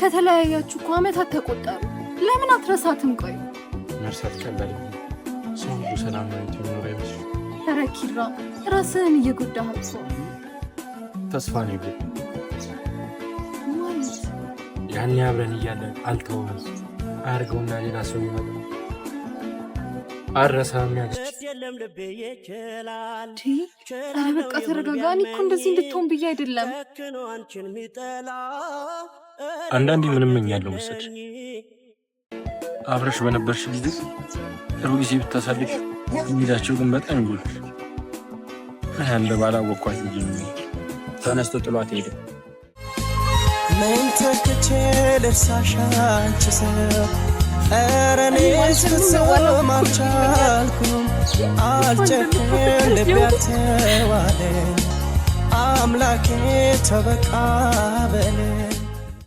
ከተለያያችሁ እኮ ዓመታት ተቆጠሩ። ለምን አትረሳትም? ቆይ። መርሳት ቀላል፣ ሰው ሁሉ ሰላም ነው የሚኖር አይመስልም። ኧረ ኪራ፣ ራስህን እየጎዳህ እኮ። ተስፋ ነው ይጎ ማለት? ያኔ አብረን እያለን አልተውም አያርገውና ሌላ ሰው ይመጣ አልረሳህም ያለች። ኧረ በቃ ተረጋጋ። እኔ እኮ እንደዚህ እንድትሆን ብዬ አይደለም። አንዳንዴ ምን እመኛለሁ መሰለሽ? አብረሽ በነበርሽ ጊዜ ጥሩ ጊዜ ብታሳልፍ የሚላቸው ግን በጣም ይጎዳል። ምን ያለ ባላወቅኳት እንጂ። ተነስቶ ጥሏት ሄደ። ምን ተክቼ ልርሳሽ አንቺ ሰው? ኧረ እኔስ ፍጹም አልቻልኩም። አልጨክን ልቤ አልተዋለኝ። አምላኬ ተበቃ በለኝ።